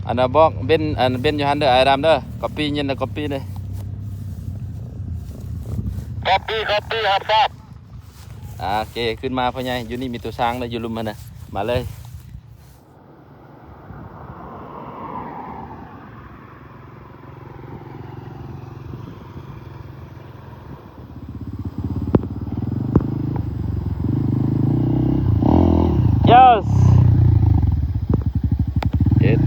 ອັນນ່າ ບອກເບັນ ອັນເບັນຢູ່ຫັ້ນເດີ ອ້າຍດຳເດີ ກັອບປີ້ເຢັນແລ້ວກັອບປີ້ເລີຍ. ກັອບປີ້ ກັອບປີ້ ຮັບຊາບ. ອ່າ ໂອເຄ ຂຶ້ນມາພໍ່ໃຫຍ່ ຢູ່ນີ້ມີໂຕຊ້າງເດີ ຢູ່ລຸ່ມຫັ້ນນະ ມາເລີຍ. Yes. ເຮັດ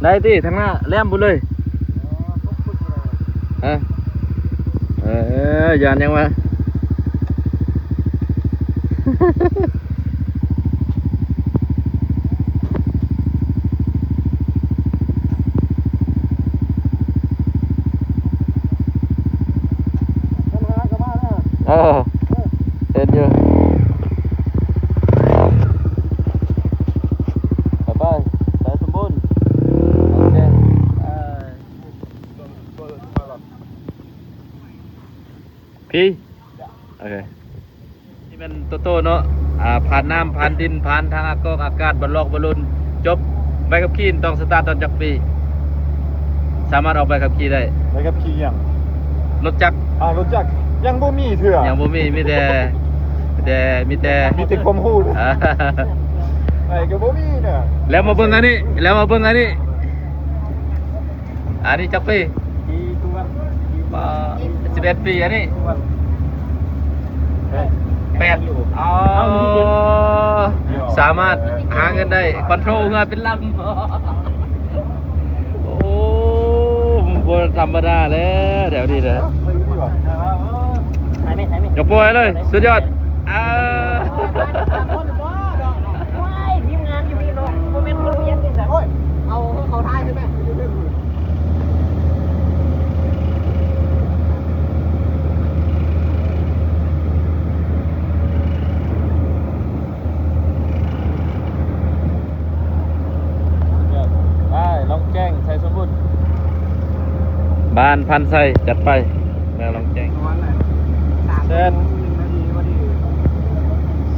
ໄດ້ຕິ ທາງໜ້າແຫຼມພຸ້ນເລີຍ. ຮະ ເອີ ຢ້ານຫຍັງວະ? ເອີ ເຫັນຢູ່. ໄປ ໄປ ສາຍສົມບູນ ໂອເຄ. ພີ້ ໂອເຄ ນີ້ແມ່ນໂຕໂຕເນາະ ອ່າ ຜ່ານນ້ຳ ຜ່ານດິນ ຜ່ານທາງອາກອກອາກາດ ບັນລອກບັນລຸນ ຈົບໃບຂັບຂີ່ ຕ້ອງສະຕາດຕອນຈັກປີ ສາມາດອອກໃບຂັບຂີ່ໄດ້? ໃບຂັບຂີ່ຫຍັງ? ລົດຈັກ. ອ່າ ລົດຈັກຍັງບໍ່ມີເທື່ອ. ຍັງບໍ່ມີ ມີແຕ່ ແຕ່ ມີແຕ່ ມີແຕ່ຄວາມຮູ້ ອ່າ ໃບກໍບໍ່ມີເນາະ. ແລ້ວມາເບິ່ງອັນນີ້ ແລ້ວມາເບິ່ງອັນນີ້. ອັນນີ້ຈັກປີ? ປີກວ່າ ສິບເອັດປີ. ອັນນີ້ ແປດ ແປດ. ອໍ ສາມາດຫາເງິນໄດ້ ຄອນໂທຣເຮືອເປັນລຳ. ໂອ້ ບໍ່ທຳມະດາແລ້ວແຖວນີ້ນະ. ຢ່າປ່ອຍເລີຍ ສຸດຍອດ. ອ່າ ໂອ້ຍ ທີມງານຢູ່ນີ້ເນາະ ບໍ່ແມ່ນຄົນວຽງນີ້ຊະ. ໂອ້ຍ ເອົາເຂົາຖ່າຍໃຫ້ແມ່. ໄປ ລອງແຈ້ງ ໄຊສົມບູນ ບ້ານພັນໄຊ ຈັດໄປ ແນວລອງແຈ້ງ. ແຊດ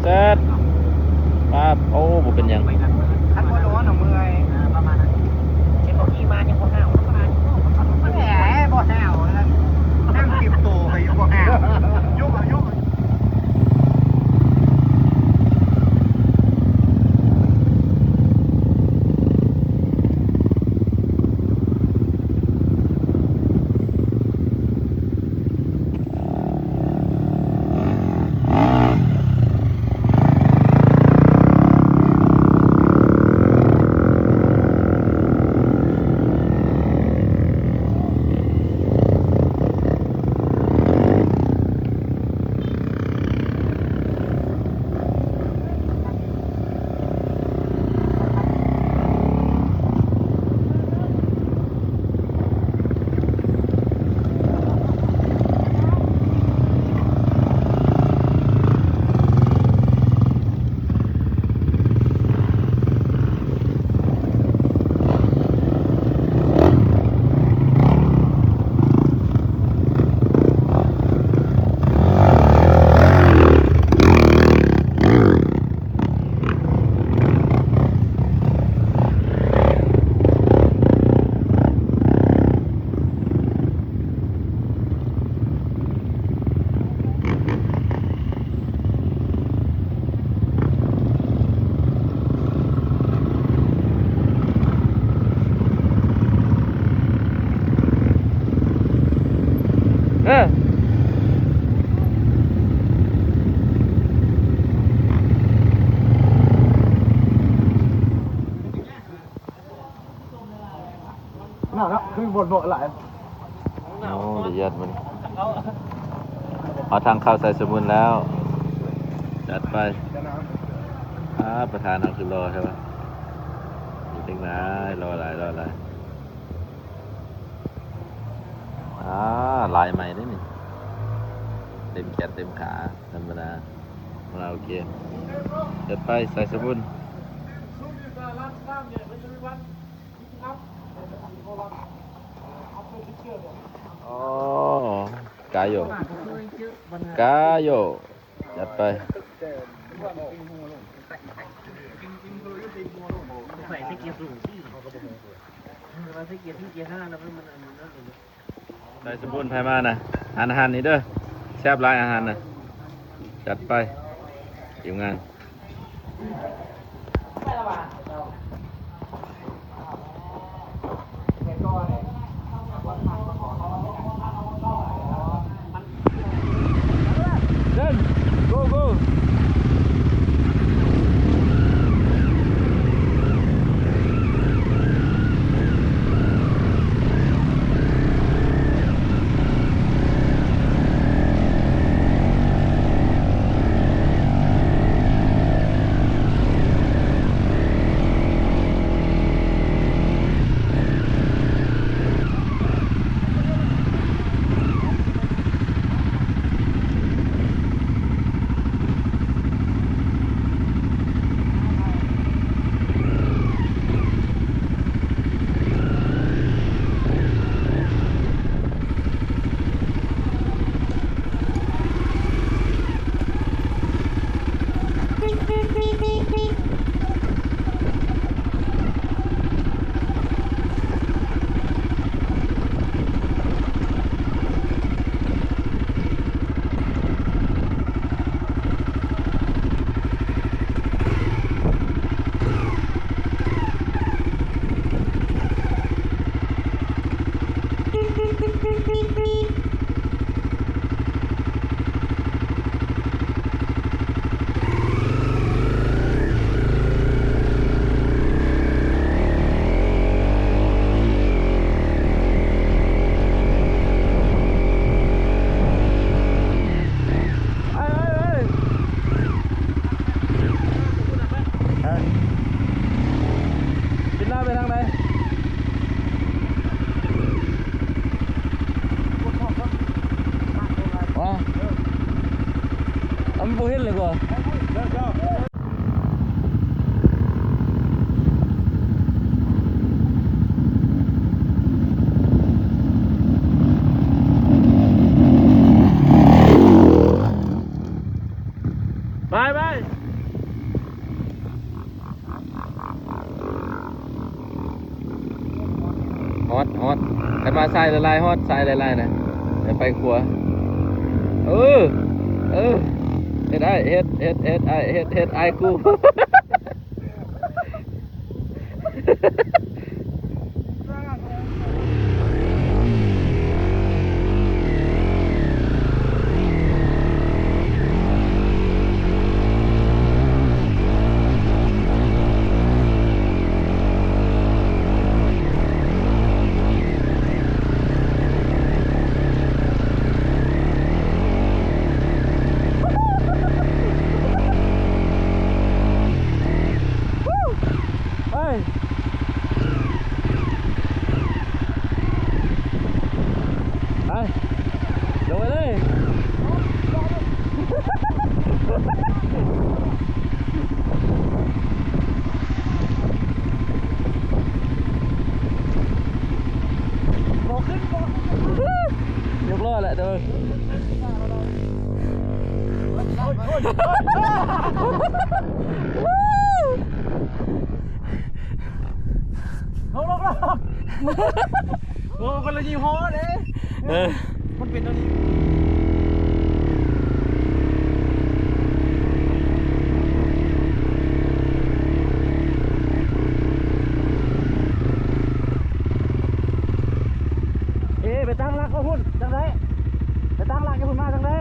ແຊດ ປາບ ໂອ້ ບໍ່ເປັນຫຍັງ. ຄັນບໍ່ຮ້ອນ ເມື່ອຍ ອ່າ ປະມານນັ້ນ. ເຫັນບໍ່ຂີ່ມາຍັງບໍ່ຫ້າວ ທຳມະດາ ແໝ ບໍ່ຫ້າວ ນັ້ນ ເຕັມໂຕ ໃຜບໍ່ຫ້າວ ຍົກເອົາ ຍົກເອົາ. ເອີ ໜາວເນາະ ຄືບໍ່ເນາະຫຼາຍ. ໂອ້ ລະອຽດມັນ ຮອດທາງເຂົ້າໄຊສົມບູນແລ້ວ ຈັດໄປ. ອ່າ ປະທານເຮົາຄືຫຼໍ່ແທ້ວະ ມີຕັ້ງຫຼາຍ ຫຼໍ່ຫຼາຍ ຫຼໍ່ຫຼາຍ. ອ່າ ລາຍໃໝ່ເດ້ນີ້ ເຕັມແຂນເຕັມຂາ ທຳມະດາ. ອ່າ ໂອເຄ ຈັດໄປ ໄຊສົມບູນ. ກາໂຢ ກາໂຢ ຈັດໄປ. ໄດ້ສົມບູນ ໃຜມານະ ຮ້ານອາຫານນີ້ເດີ ແຊບຫຼາຍອາຫານນະ. ຈັດໄປ ທີມງານ. ເດີນ ໂກ ໂກ. ໄປ ໄປ ໄປ ເອີ ຊິນາໄປທາງໃດ? ວ້າ ເອີ ມັນບໍ່ເຫັນເລີຍກວ່າ. ໄປ ໄປ ຮອດ ຮອດ ຄັນວ່າສາຍຫຼາຍໆ ຮອດ ສາຍຫຼາຍໆ ນະ ໄປຂວາ. ເອີ ເອີ ເຮັດອ້າຍ ເຮັດ ເຮັດ ເຮັດອ້າຍ ເຮັດ ເຮັດອ້າຍກູ. ໄປ ໄປ ລົງໄປເລີຍ. ບໍ່ຂຶ້ນ ບໍ່ຂຶ້ນ ຍົກລໍ້ແຫຼະເດີ. ໂອ້ ຄົນລະຍີ່ຫໍ້ເດ້. ເອີ ມັນເປັນແນວນີ້ ເອ ໄປຕັ້ງຫຼັກເອົາພຸ້ນຈັ່ງໃດ ໄປຕັ້ງຫຼັກຢູ່ພຸ້ນ ມາຈັ່ງໃດ. ເ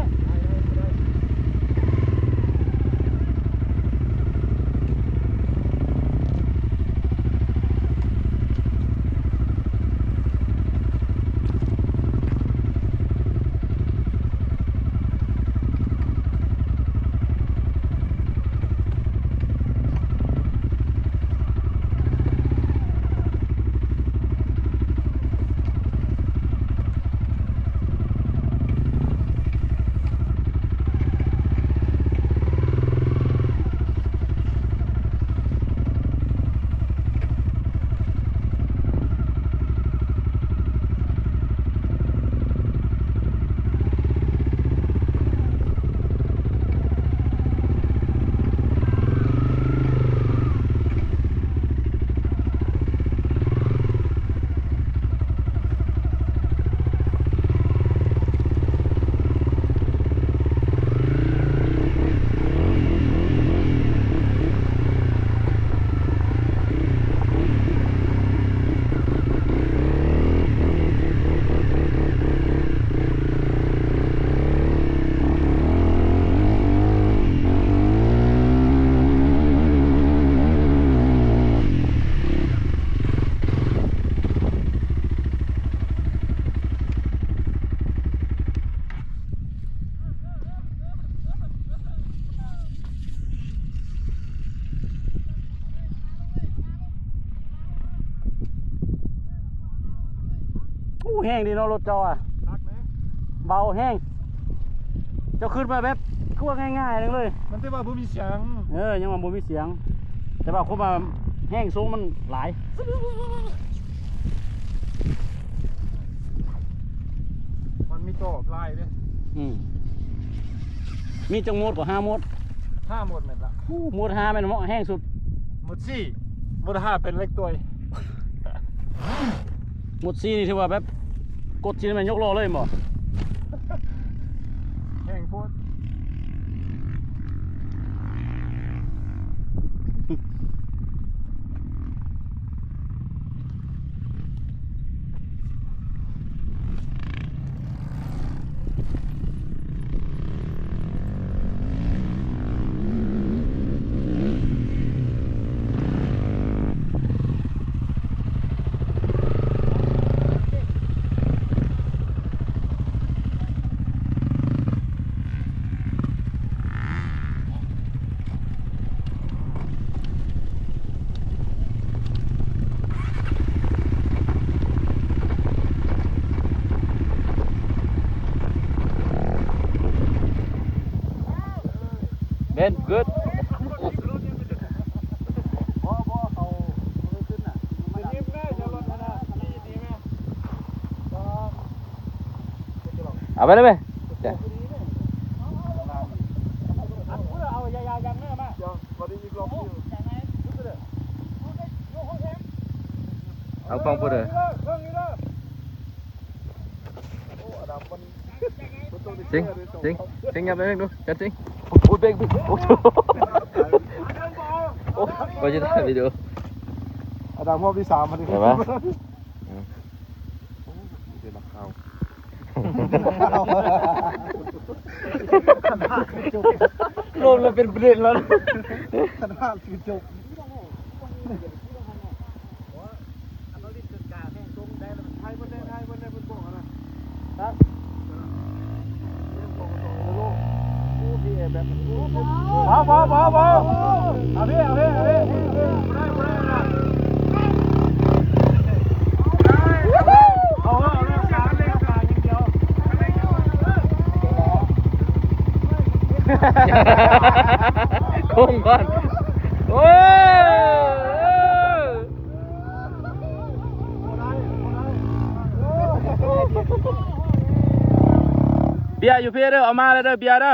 ໂອ້ ແຮງດີເນາະລົດເຈົ້າອະ ຄັກເດ້ ເບົາແຮງ. ເຈົ້າຂຶ້ນມາແບບຄືວ່າງ່າຍໆໜຶ່ງເລີຍ ມັນແຕ່ວ່າບໍ່ມີສຽງ ເອີ ຍັງວ່າບໍ່ມີສຽງ ແຕ່ວ່າຄົວາມວ່າແຮງສົ່ງມັນຫຼາຍ ມັນມີຕໍ່ຫຼາຍເດ້. ອືມ ມີຈັກໂໝດກໍ ຫ້າໂໝດ ຫ້າໂໝດແມ່ນລະ. ໂອ້ ໂໝດຫ້າແມ່ນເໝາະແຮງສຸດ ໂໝດສີ່ ໂໝດຫ້າເປັນເລັກຕົວຍ. ໝົດສີ່ນີ້ຖືວ່າແບບກົດຊີ້ແມ່ນຍົກລໍ້ເລີຍແມ່ນບໍ່? ແຮງໂພດ. ເບັນ ກຸດ ເອົາໄປເລີຍເວີຍ. ເອົາຂອງພຸ້ນເດີ. ເສັງ ເສັງ ເສັງຫຍັບໄປເບິ່ງດູ ຈັດເສັງ. ໂອ້ຍ ເບັກ ເບັກ ໂອ້ຍ ໂອ້ຍ ວ່າຈະຖ່າຍວິດີໂອ. ອາດາມຮອບທີສາມ ອັນນີ້ ໄດ້ປະ? ອືມ ໂອ້ຍ ເປັນນັກຂ່າວ ລົມແລ້ວເປັນປະເດັນແລ້ວ ຂະໜາດຄືຈົບ. ຄົງກ່ອນ ໂອ້ຍ ເບຍຢູ່ພີ້ເດີ ເອົາມາແລ້ວເດີ ເບຍເດີ.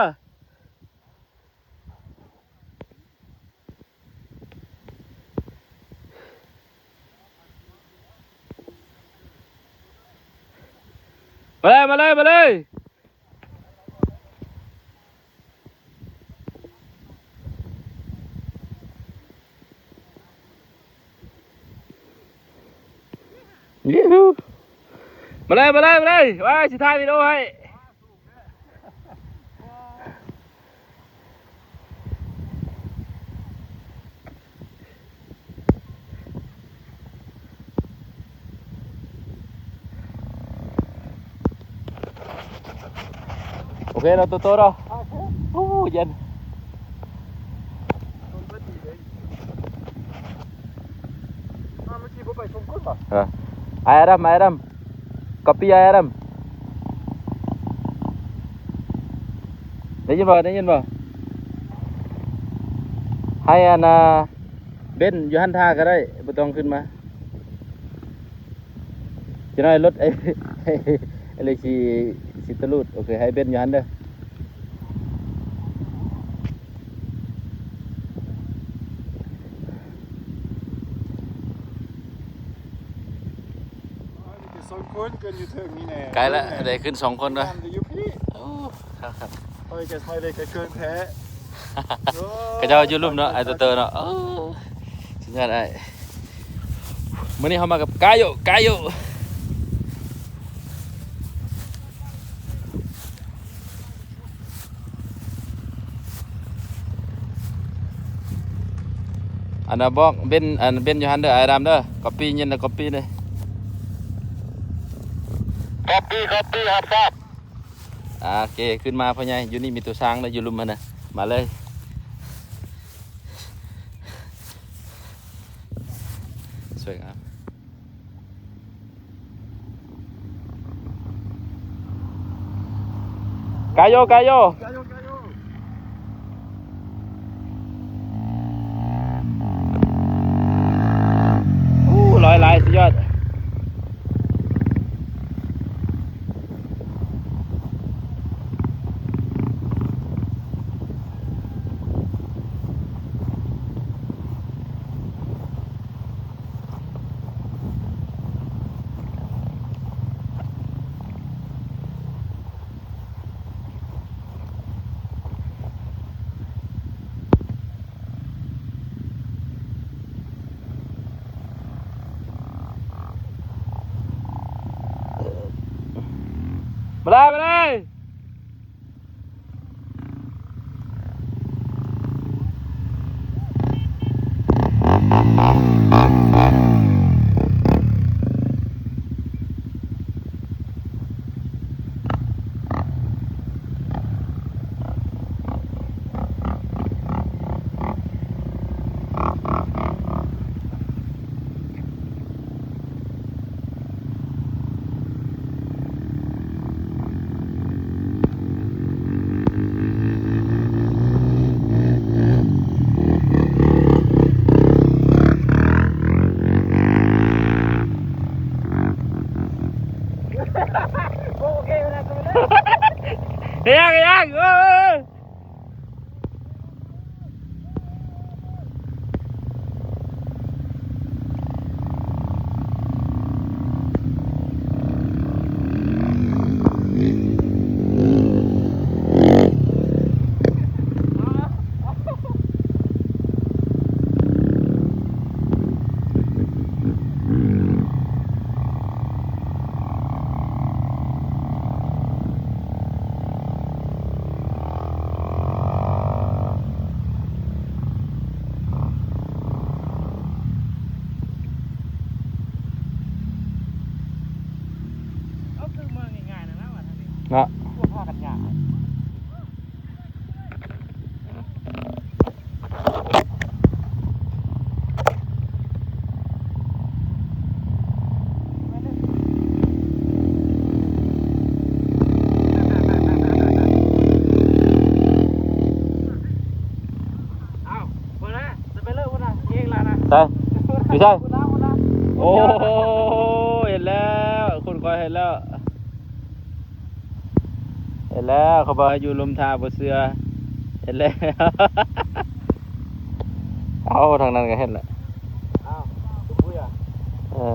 ມາເລີຍ ມາເລີຍ ມາເລີຍ. ຢູຫູ ມາເລີຍ ມາເລີຍ ມາເລີຍ ວ່າຊິຖ່າຍວິດີໂອໃຫ້. ໂອເຄເນາະ ໂຕໂຕເນາະ. ໂອ້ ເຢັນ. ເອີ ອ້າຍອາດຳ ອ້າຍອາດຳ ກັອບປີ້ອ້າຍອາດຳ ໄດ້ຍິນບໍ່? ໄດ້ຍິນບໍ່? ໃຫ້ອັນນ່າ ເບັນຢູ່ຫັ້ນຖ້າກໍໄດ້ ບໍ່ຕ້ອງຂຶ້ນມາ. ຈັກໜ້ອຍລົດ ເອີ ເອີ ຊິ ຊິຕະຫຼຸດ. ໂອເຄ ໃຫ້ເບັນຢູ່ຫັ້ນເດີ. ມີແຕ່ສອງຄົນ ເກີນຢູ່ເທິງນີ້ແນ່. ໃກ້ລະ ໄດ້ຂຶ້ນສອງຄົນລະ. ໂອ້ ຄັກໆ. ຂ້ອຍກໍ ຂ້ອຍເລີຍກໍເກີນແທ້. ເຂົາເຈົ້າຢູ່ລຸ່ມເນາະ ອ້າຍໂຕເຕີເນາະ. ໂອ້ ສຸດຍອດອ້າຍ. ມື້ນີ້ເຮົາມາກັບກາໂຍ ກາໂຍ. ອັນນ່າ ບອກເບັນ ອັນ ເບັນຢູ່ຫັ້ນເດີ ອ້າຍດຳເດີ. ກັອບປີ້ຍິນແລ້ວ ກັອບປີ້ເດີ. ກັອບປີ້ ກັອບປີ້ ຮັບຊາບ. ອ່າ ໂອເຄ ຂຶ້ນມາພໍ່ໃຫຍ່. ຢູ່ນີ້ມີໂຕຊ້າງເດີ ຢູ່ລຸ່ມຫັ້ນນະ. ມາເລີຍ. ສວຍງາມ. ກາໂຍ ກາໂຍ ໂອ້ ຫຼອຍຫຼາຍ ສຸດຍອດ. ມາໄດ້ ມາໄດ້. ເຮັດຫຍັງ ເຮັດຫຍັງ ເອີ. ເອົາຄືມາງ່າຍໆນະ ວ່າທາງນີ້ເນາະ ພວກພາກັນຍາກ. ໄປ ຢູ່ໃສ? ພຸ້ນນະ ພຸ້ນນະ ໂອ້ ເຫັນແລ້ວ ຄຸນຂ້ອຍເຫັນແລ້ວ. ເຫັນແລ້ວ ເຂົາບອກໃຫ້ຢູ່ລຸ່ມຖ້າບໍ່ເຊື່ອ ເຫັນແລ້ວ ເອົາ ທາງນັ້ນກໍເຫັນແລ້ວ ອ້າວ ເອີ.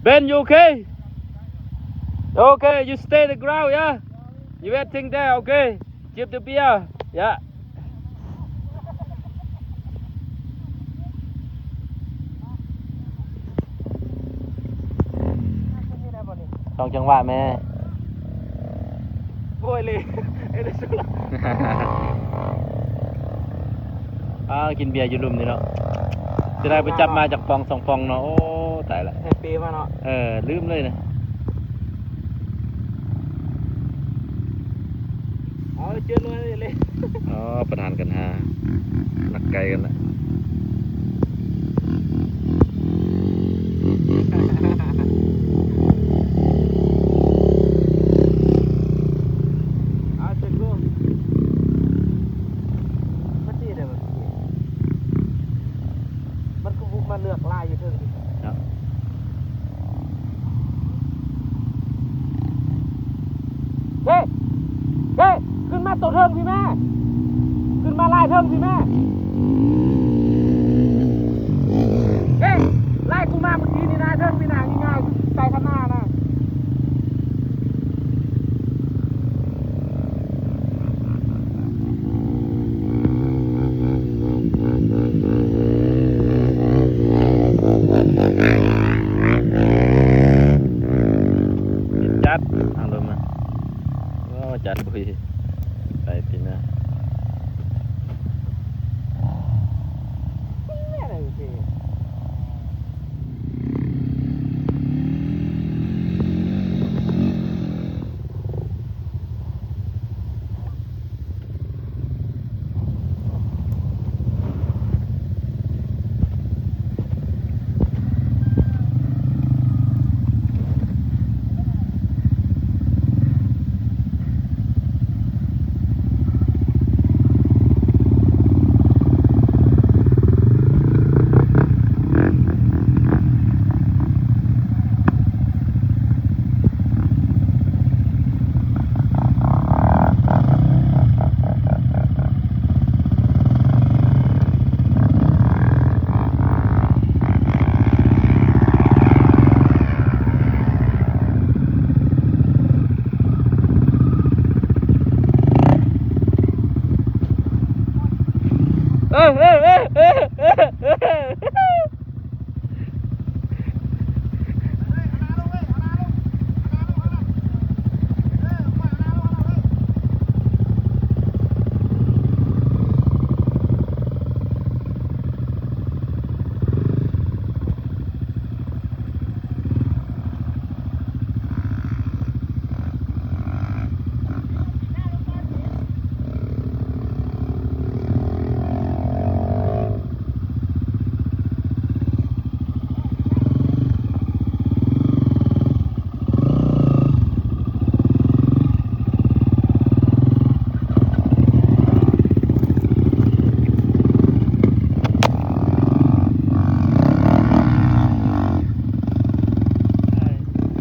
Ben, you okay? Okay, you stay the ground, yeah? You waiting there, okay? Keep the beer, yeah. ສອງຈັງຫວະແມ່. ໂອ້ຍ ເລ ເອເລຊູລາ ອ້າວ ກິນເບຍຢູ່ລຸ່ມນີ້ເນາະ ເສຍດາຍບໍ່ຈັບມາຈັກປ່ອງສອງປ່ອງເນາະ ໂອ້ ຕາຍລະ ໃຫ້ເປມາເນາະ ເອີ ລືມເລີຍນະ ເອົາ ເຈີໜ່ວຍເລີຍ ອໍ ປະທານກັນຫາ ນັກໄກກັນລະ. ເອົາ ເຈັກໂກ ມັນຊິໄດ້ບໍ່ ມັນຄືບຸກມາເລືອກລາຍຢູ່ເທິງນີ້ເນາະ. ເອີ ເອີ ຂຶ້ນມາໂຕເທິງພີ້ແມ່ ຂຶ້ນມາລາຍເທິງພີ້ແມ່ ເອີ ລາຍກູມາເມື່ອກີ້ນີ້ນະ ເທິງພີ້ນະ ງ່າຍໆ ໄປຂ້າງໜ້ານະ. ອັນບຸຍ ໄປຕິນະ.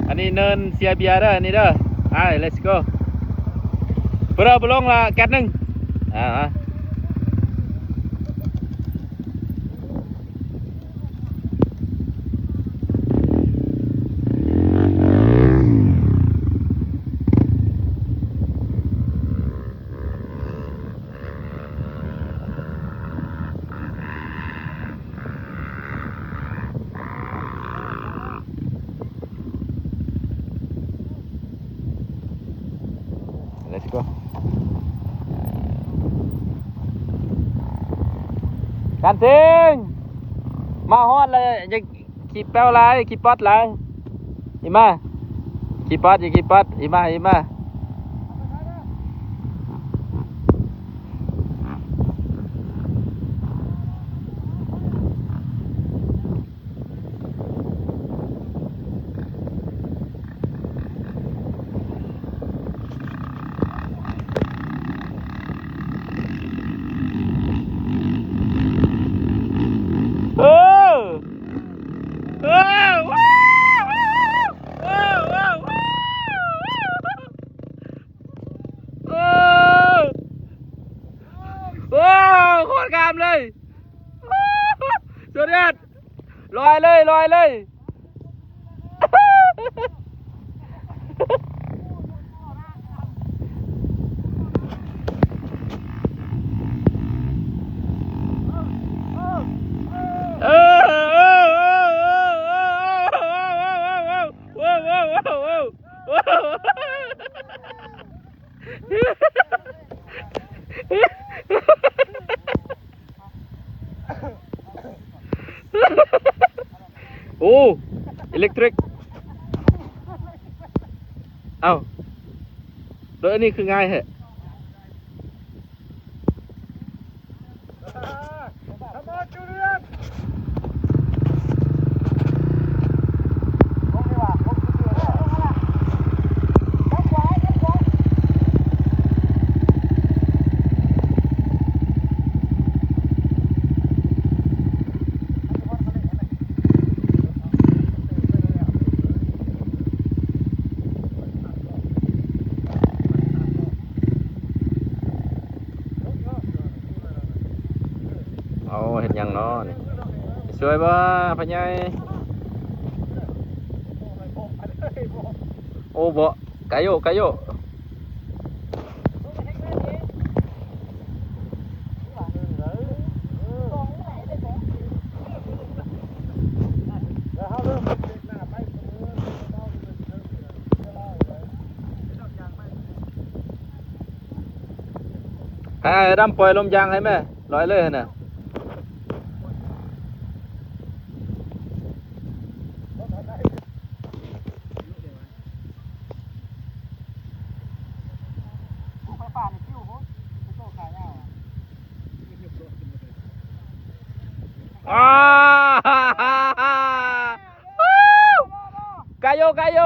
ອັນນີ້ເນີນເຊຍເບຍເດີ ອັນນີ້ເດີ. ໄປ let's go. ເພື່ອເຮົາບໍ່ລົງລະແກັດໜຶ່ງ. ອ່າ. ເລັດໂກ ການເທິງ ມາຮອດແລ້ວ ຢ່າຂີ້ແປ້ວຫຼາຍ ຂີ້ປັອດຫຼາຍ. ອີ່ມາ ຂີ້ປັອດ ຢ່າຂີ້ປັອດ. ອີ່ມາ ອີ່ມາ. ເອີ ເອີ ວ້າວ ວ້າວ ວ້າວ ໂອ້ ໂອ້ ໂຄດງາມເລີຍ. ສຸດຍອດ ລອຍເລີຍ ລອຍເລີຍ. ເອີ ເອີ ເອີ ໂອ້ ເອເລັກຕຣິກ. ເອົ້າ ລົດອັນນີ້ຄືງ່າຍແທ້. Ôi, ເຮັດຫຍັງເນາະນີ້? ຊ່ວຍບໍ່ ພໍ່ໃຫຍ່? ໂອ້ ບໍ່ ໄກໂອ ໄກໂອ. ອ້າຍດຳ ປ່ອຍລົມຢາງໃຫ້ແມ່ ລອຍເລີຍຫັ້ນນະ. ອາ ກາໂຍ ກາໂຍ.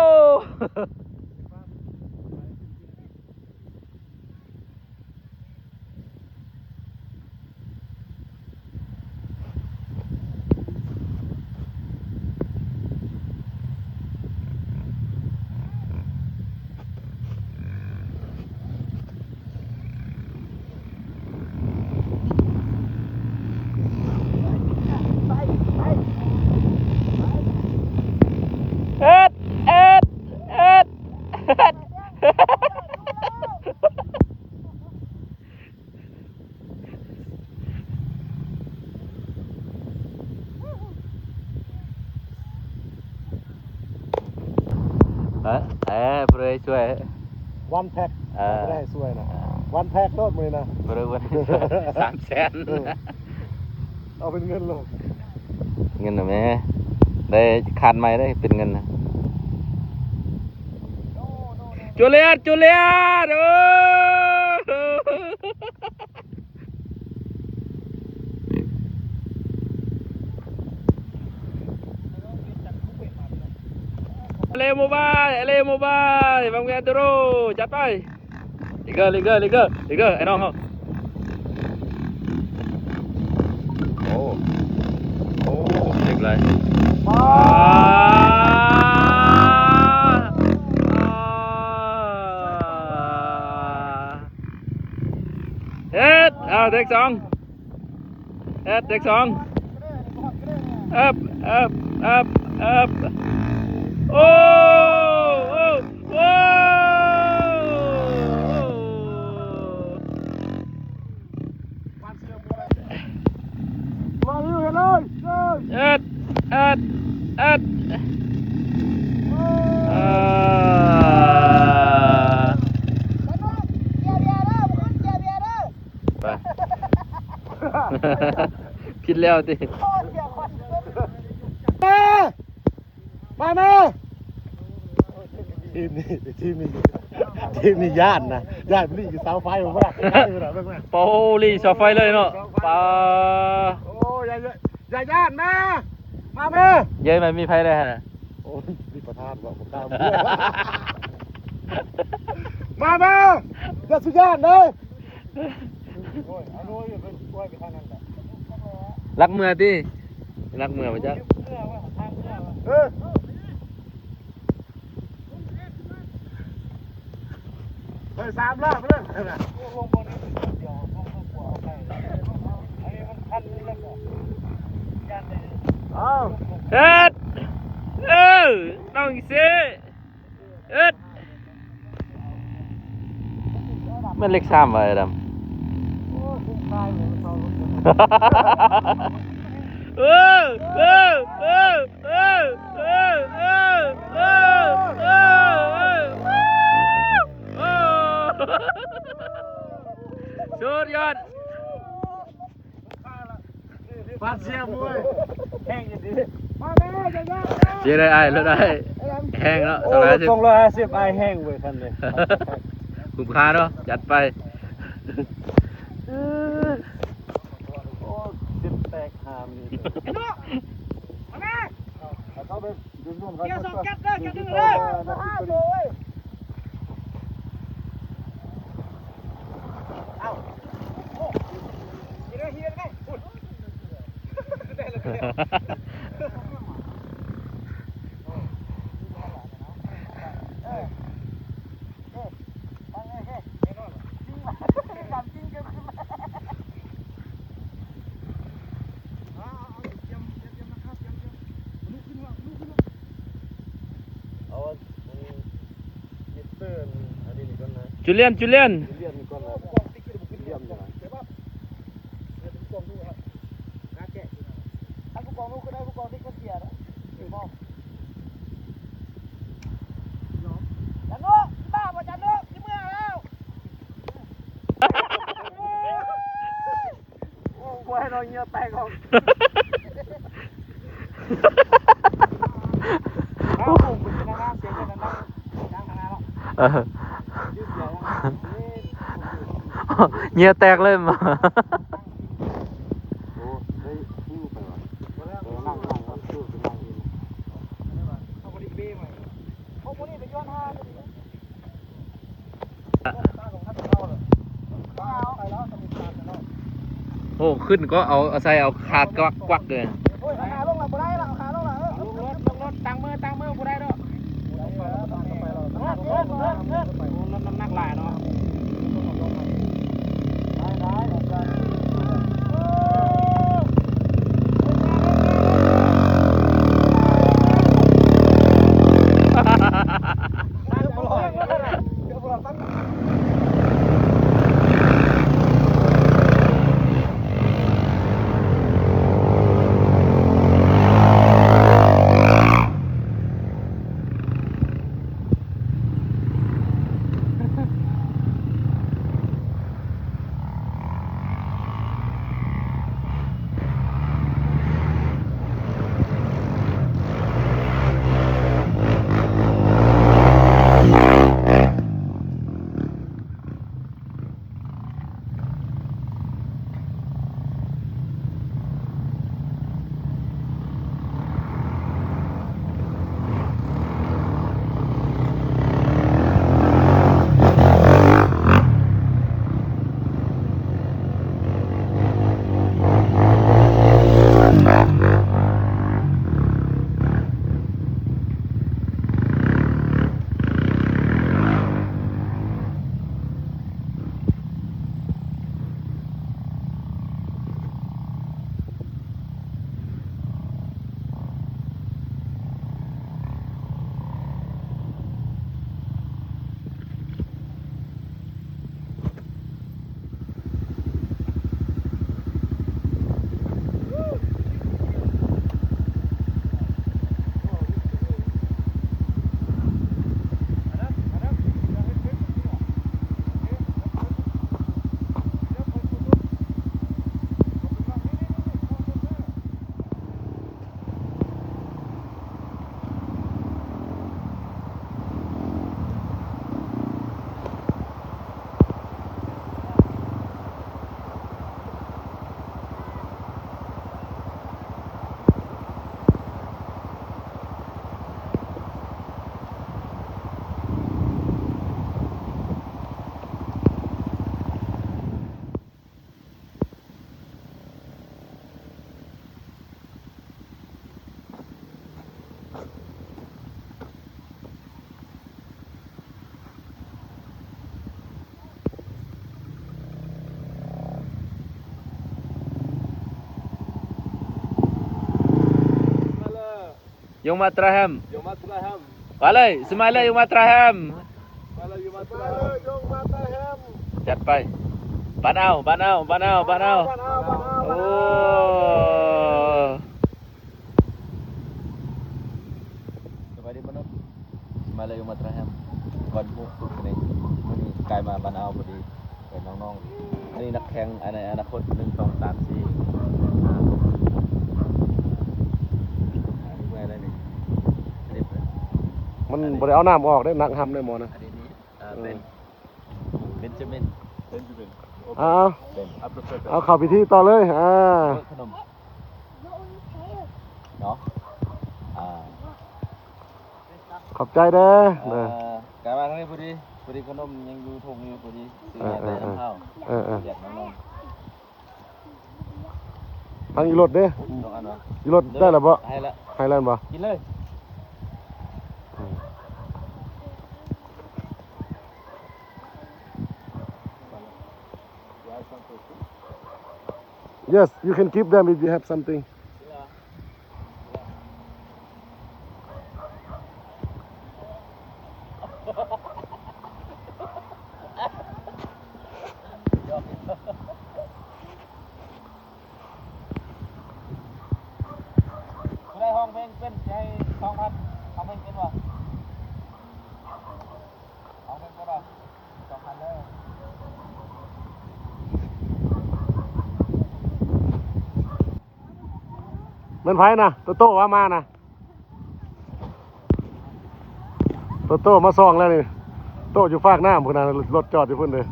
ເຮັດ ເຮັດ ເຮັດ ເຮັດ. ເອີ ເອີ ຜູ້ໃດຊ່ວຍ ວັນແທັກ ເອີ ຜູ້ໃດຊ່ວຍນະ ວັນແທັກໂລດມື້ນີ້ນະ ຜູ້ໃດ ສາມແສນ ເອີ ເອົາເປັນເງິນໂລດ ເງິນນະແມ່ ໄດ້ຄາດໃໝ່ເດ້ ເປັນເງິນນະ. ຈູລຽດ ຈູລຽດ ໂອ້ ເອລໂມບາຍ ເອລໂມບາຍ ວາງແວນໂດໂຣ ຈັດໄປ. ລີເກີ ລີເກີ ລີເກີ ລີເກີ ໄອ້ນ້ອງເຮົາ. ໂອ້ ໂອ້ ເຈັບຫຼາຍ ປາ ເຮັດ ເອົາ ເທກສອງ ເຮັດ ເທກສອງ ເອິບ ເອິບ ເອິບ ເອິບ ໂອ້ ໂອ້ ໂອ້ ເອັດ ເອັດ ເອັດ ເອີ ໄປ ຜິດແລ້ວຕິ. ມາ ມາ ມາ ທີມນີ້ ທີມນີ້ ທີມນີ້ຢ້ານນະ ຢ້ານລີ້ເສົາໄຟບໍ່ໄດ້ ເບິ່ງນະ ໂອ້ ລີ້ເສົາໄຟເລີຍເນາະ ເສົາໄຟ ປາ ໂອ້ ຢ່າ ຢ່າ ຢ່າຢ້ານ ມາ ມາ ມາ ເຢ້ຍ ມັນມີໃຜແດ່ຫັ້ນນະ ໂອ້ຍ ມີປະທານບໍ່ ບໍ່ກ້າ ມາ ມາ ຢ່າຊິຢ້ານເດີ. ລັກເມືອຕິ ລັກເມືອບໍ່ຈັກ ເອີ ເອີ ສາມລອບເລີຍ ເອົາ ເຮັດ ເອີ ນ້ອງເຊ ເອີ ແມ່ນເລກສາມວ່າ ໄອ້ດຳ ເອີ ເອີ ເອີ ສຸດຍອດ. ປານເຊຍມວຍ ແຮງຢູ່ດີ ມາເລີຍ ເຊຍໄດ້ອ້າຍ ລົດອ້າຍແຮງເນາະ ໂອ້ ສອງຮ້ອຍຫ້າສິບ ສອງຮ້ອຍຫ້າສິບ ອ້າຍແຮງເວີຍ ຄັນນີ້ ຄຸ້ມຄ່າເນາະ ຈັດໄປ ໂອ້ ເຈັບແຕກຫາມນີ້ ມາເລີຍ ເອົາເຂົ້າໄປ ກຽວສອງແກັດເດີ ກຽວໜຶ່ງເດີ ເອົາ ໂອ້ ເຮັດໄດ້ ເຮັດໄດ້ ໄດ້ແລ້ວ ໄດ້ແລ້ວ ເອີ ເອີ ຟັງເລີຍ ເອີ ແນ່ນອນ ຈິງ ການຈິງເກີດຂຶ້ນ ເອົາ ເອົາ ເອົາ ຕຽມ ຕຽມ ຕຽມ ຕຽມ ເອົາອັນນີ້ມິສເຕີ ອັນນີ້ກ່ອນນະ ຈູລຽນ ຈູລຽນ ຈູລຽນກ່ອນນະ ຈູລຽນນະ ຈັນໂນ ບ້າບໍ່ຈັນໂນ ຊິເມືອແລ້ວ. ແຕກອອກ ເອີ ເຫຍື້ອແຕກເລີຍ ໂອ້ ໄດ້ຫິ້ວໄປວ່າ ເອີ ນັ່ງ ນັ່ງ ນັ່ງ ເອົາບໍ່ໄດ້ເບ້ໄວ້ ໂອ້ ບໍ່ໄດ້ໄປຍ້ອນຫາ ໂອ້ ຂຶ້ນກໍເອົາ ເອົາໃສ່ ເອົາຂາດກວັກໆເລີຍ ໂອ້ຍ ເອົາຂາລົງລະ ບໍ່ໄດ້ລະ ເອົາຂາລົງລະ ເອີ ລົງລົດ ລົງລົດ ຕັ້ງມື ຕັ້ງມື ຜູ້ໃດເນາະ ໂອ້ ລົດນ້ຳໜັກຫຼາຍເນາະ. Jong Matrahem. Jong Matrahem. Wale, smile Jong Matrahem. Wale Jong Matrahem. ຈັດໄປ ບ້ານເອົາ ບ້ານເອົາ ບ້ານເອົາ ບ້ານເອົາ ບ້ານເອົາ ໂອ້ ສະບາຍດີມະນຸດ ສະບາຍດີ Jong Matrahem ວັນພຸດສຸກນີ້ ມື້ນີ້ກາຍມາບ້ານເອົາພໍດີ. ເອີ ນ້ອງໆ ອັນນີ້ນັກແຂ່ງ ອັນໃນອະນາຄົດ ໜຶ່ງ ສອງ ສາມ ສີ່ ຫ້າ ຫົກ ເມື່ອຍແລ້ວນີ້ ມັນບໍ່ໄດ້ເອົານ້ຳອອກເດ້ ໜັກຫຳເດ້ໝໍນະ ອັນນີ້ ເອີ ເປັນ ເບນຈາມິນ ເບນຈາມິນ ເອົາ ເປັນ ເອົາເຂົ້າພິທີຕໍ່ເລີຍ ອ່າ ເປີດຂະໜົມເນາະ ອ່າ. ຂອບໃຈເດີ ເອີ ກະມາທາງນີ້ພໍດີ ພໍດີຂະໜົມຍັງຢູ່ຖົງຢູ່ພໍດີ ຊື້ມາແຕ່ນຳເຮົາ ເອີໆ ແຈກນ້ອງໆ ທາງອີ່ລົດເດ້ ສອງອັນຫວາ ອີ່ລົດໄດ້ລະບໍ່ ໃຫ້ລະ ໃຫ້ແລ້ວບໍ່ ກິນເລີຍ. Yes, you can give them if you have something. ຜູ້ໃດຮ້ອງເພງເປັນ ຊິໃຫ້ສອງພັນ ຮ້ອງເພງເປັນບໍ່? ເອົາເງິນບໍ່ດອກ ສອງພັນເດີ. ແມ່ນໃຜນະ? ໂຕໂຕ້ວ່າມານະ ໂຕໂຕ້ມາສ່ອງແລ້ວນີ້ ໂຕ້ຢູ່ຟາກນ້ຳພຸ້ນນະ ລົດຈອດຢູ່ພຸ້ນເດ້.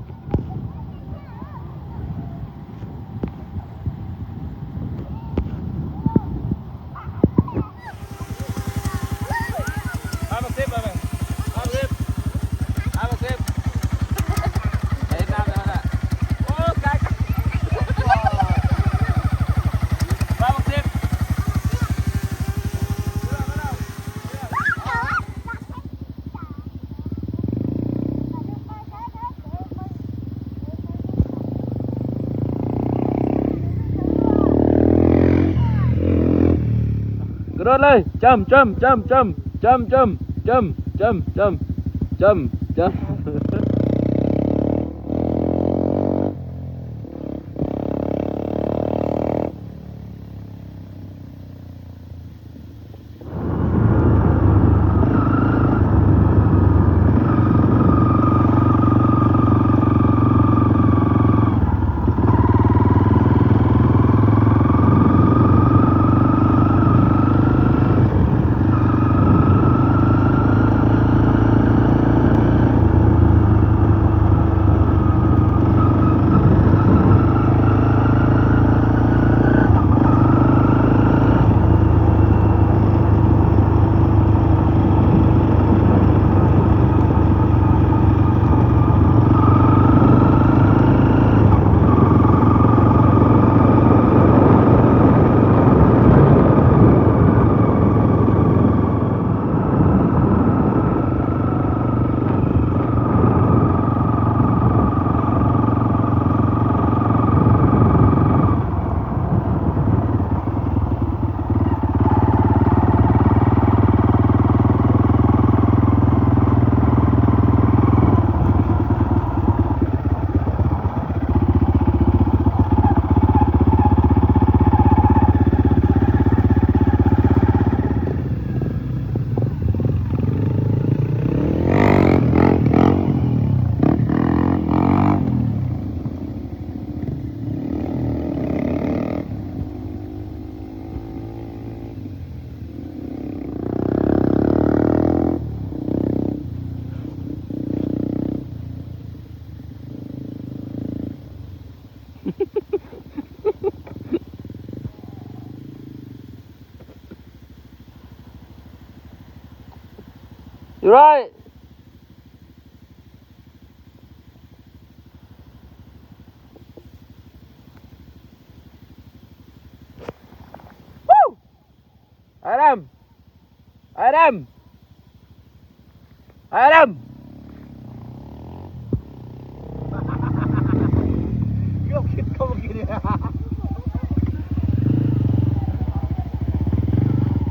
ກະໂດດເລີຍ ຈຳ ຈຳ ຈຳ ຈຳ ຈຳ ຈຳ ຈຳ ຈຳ ຈຳ ຈຳ ຈຳ.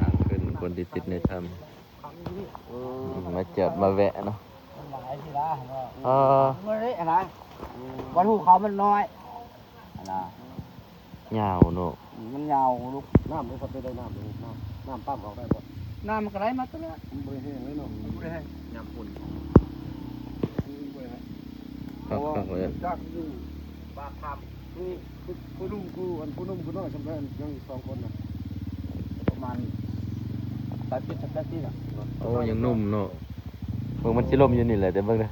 ທາງຂຶ້ນ ຄົນທີ່ຕິດໃນຖ້ຳ ມາຈອດມາແວະເນາະ. ມັນຫຼາຍທີ່ລະເນາະ ເອີ ມັນເລະນະ ວັນພູເຂົາມັນນ້ອຍຫັ້ນນະ ຍາວເນາະ ອືມ ມັນຍາວລູກ. ນ້ຳນີ້ເຂົາເປັນໄດ້ ນ້ຳນີ້ ນ້ຳ ນ້ຳປ້ຳອອກໄດ້ບໍ່? ນ້ຳມັນກໍໄຫຼມາຕົວເນາະ ມັນບໍ່ໄດ້ແຫ້ງເລີຍເນາະ ມັນບໍ່ໄດ້ແຫ້ງ ຍາມຝົນ ມັນບໍ່ໄດ້ແຫ້ງ ຄັກໆ ເລີຍ ຈາກຢູ່ປາກຖ້ຳ ຜູ້ ຜູ້ ຜູ້ໜຸ່ມ ຜູ້ ອັນ ຜູ້ໜຸ່ມຜູ້ນ້ອຍຊ່ຳໃດ ຍັງອີກສອງຄົນນະ ປະມານແປດສິບ ແປດສິບນະ. ໂອ້ ຍັງໜຸ່ມເນາະ ເບິ່ງມັນຊິລົ້ມຢູ່ນີ້ແຫຼະ ແຕ່ເບິ່ງເດີ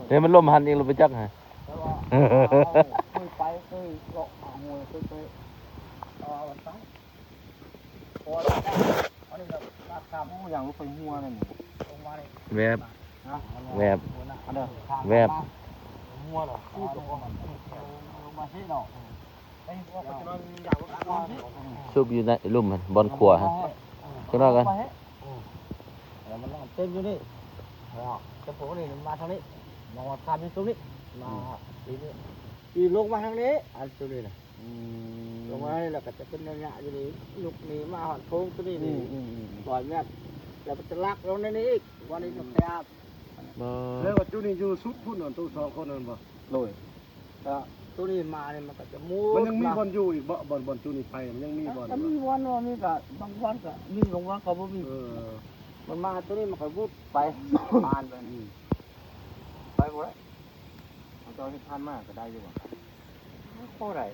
ເອີ ມັນລົ້ມຫັ້ນເອງ ລະໄປຈັກຫັ້ນ ແຕ່ວ່າເຮົາເຄີຍໄປ ເຄີຍເລາະຫາຫ້ວຍ ເຄີຍໄປ ເອີ ໄປ ພໍແລ້ວ ອັນນີ້ລະ ປາກຖ້ຳ ໂອ້ ຢ່າງລົງໄປຫົວນັ້ນ ລົງມານີ້ ແວບ ນະ ແວບ ອັນເດີ ທາງ ແວບ ມາຫົວເນາະ ລົງມາຊິເນາະ ໄປຫົວໄປຈະນອນ ຢ່າງລົງມາຊິ ຊຸບຢູ່ໃນລຸ່ມຫັ້ນ ບ່ອນຂົວຫັ້ນ ຈັກໜ້ອຍກ່ອນ ເອີ ແລ້ວມັນເຕັມຢູ່ນີ້ ແລ້ວຈະໂປນີ້ມາທາງນີ້ ມາຫອດຖ້ຳຢູ່ຕົງນີ້ ມາ ອືມ ທີ່ນີ້ ທີ່ລົງມາທາງນີ້ ອັນຕົງນີ້ນະ ອືມ ລົງມາແລ້ວກໍຈະເປັນໄລຍະຢູ່ນີ້ ລຸກນີ້ມາຮອດໂພງຕົວນີ້ນີ້ ອືມ ຮ້ອຍແມັດ ແລ້ວກໍຈະລັກລົງໃນນີ້ອີກ ວ່ານີ້ກໍແຄບ ແລ້ວວ່າຈຸນີ້ຢູ່ສຸດພຸ້ນ ອັນໂຕສອງຄົນນັ້ນບໍ່? ໂດຍ ກໍໂຕນີ້ມານີ້ມັນກໍຈະມຸດ ມັນຍັງມີບ່ອນຢູ່ອີກບໍ່? ບ່ອນ ບ່ອນຈຸນີ້ໄປ ມັນຍັງມີບ່ອນ ກໍມີບ່ອນ ວ່າມີກໍບາງບ່ອນກໍມີ ບາງບ່ອນກໍບໍ່ມີ ເອີ ມັນມາໂຕນີ້ມັນກໍວຸດໄປ ຜ່ານໄປ ອືມ ໄປບໍ່ໄດ້ ເອົາເຈົ້າເຮັດຜ່ານມາກໍໄດ້ຢູ່ບໍ່? ບໍ່ໄດ້.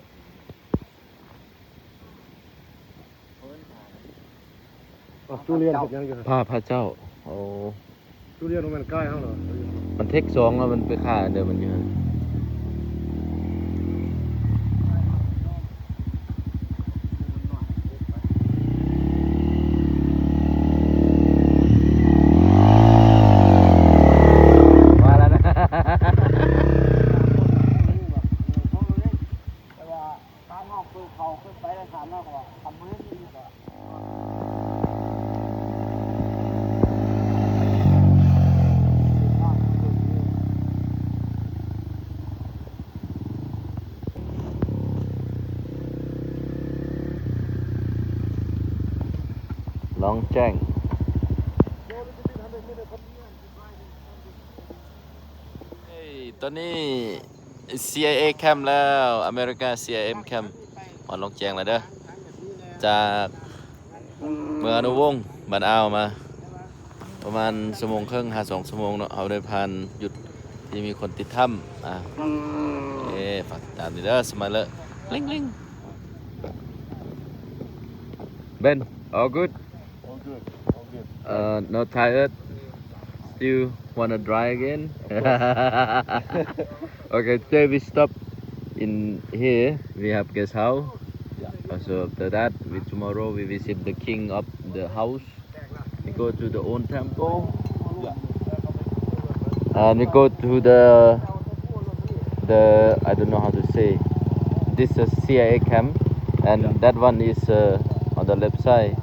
ອ້າວ ຈູລຽນເຮັດຫຍັງຢູ່ຫັ້ນ? ພາພະເຈົ້າ. ໂອ້ ຈູລຽນບໍ່ແມ່ນກ້າຍເຮົາເນາະ? ມັນເທັກສອງແລ້ວ ມັນໄປຂ້າອັນເດີມັນຢູ່ຫັ້ນ. ມາແລ້ວນະ. ແຕ່ວ່າ ຖ້າເຮົາເປີດເຂົາຂຶ້ນໄປແລ້ວ ຖ້າເຮົາກໍທຳເງິນອີກວ່າ ລອງແຈ້ງ. ເອີຍ ຕອນນີ້ ຊີໄອເອ ແຄມແລ້ວ ອາເມລິກາ ຊີໄອເອ ແຄມ ຮອດລ່ອງແຈ້ງແລ້ວເດີ ຈາກເມືອງອະນຸວົງ ບ້ານອາວມາ ປະມານຊົ່ວໂມງເຄິ່ງຫາສອງຊົ່ວໂມງເນາະ. ເຮົາໄດ້ຜ່ານຈຸດທີ່ມີຄົນຕິດຖ້ຳ ອາ ເອີ ຝາກຕິດຕາມເດີ ສະມາຍເລີ ລິງລິງ. Ben, all good? All good, all good. Uh, not tired? Still wanna try again? Of course. Okay, today we stop in here. We have guest house. Yeah. Uh, so after that, we, tomorrow we visit the king of the house. We go to the old temple. Yeah. And we go to the, the, I don't know how to say. This is C I A camp, and yeah, that one is, uh, on the left side.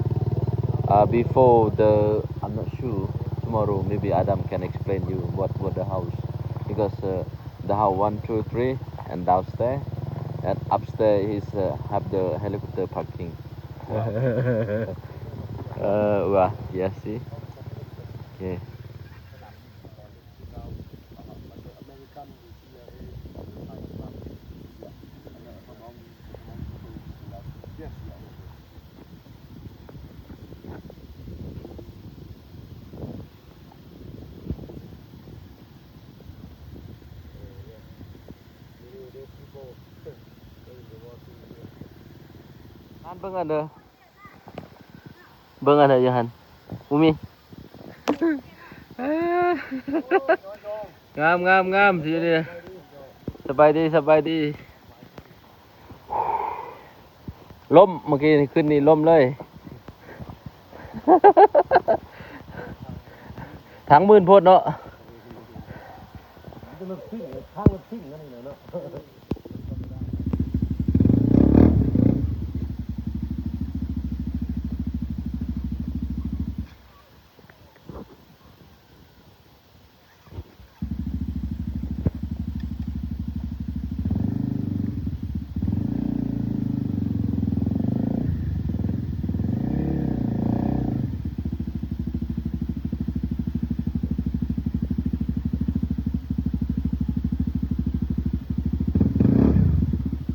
Uh, before the, I'm not sure. Tomorrow maybe Adam can explain you what, what the house, because, uh, the house one, two, three, and downstairs, and upstairs is, uh, have the helicopter parking. Wow. Uh, wah, yeah, see. Okay. An ເບິ່ງອັນເດີ. ເບິ່ງອັນໃດຢູ່ຫັ້ນ ບໍ່ມີ. ງາມ ງາມ ງາມ ຢູ່ນີ້. ສະບາຍດີ ສະບາຍດີ. ລົ້ມ ເມື່ອກີ້ນີ້ ຂຶ້ນນີ້ລົ້ມເລີຍ. ທາງມື່ນໂພດເນາະ. ທາງລົດຊິງ ທາງລົດຊິງນັ້ນແຫຼະເນາະ.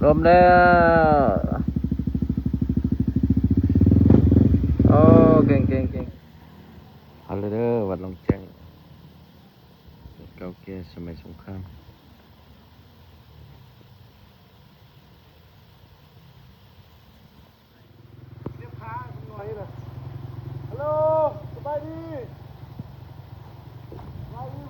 ລົມແລ້ວ. ໂອ້ ເກັ່ງໆໆ. ຮອດແລ້ວເດີ ວັດລ່ອງແຈ້ງ ວັດເກົ່າແກ່ສະໄໝສົງຄາມ. ຮາໂລ ສະບາຍດີ ສະບາຍດີ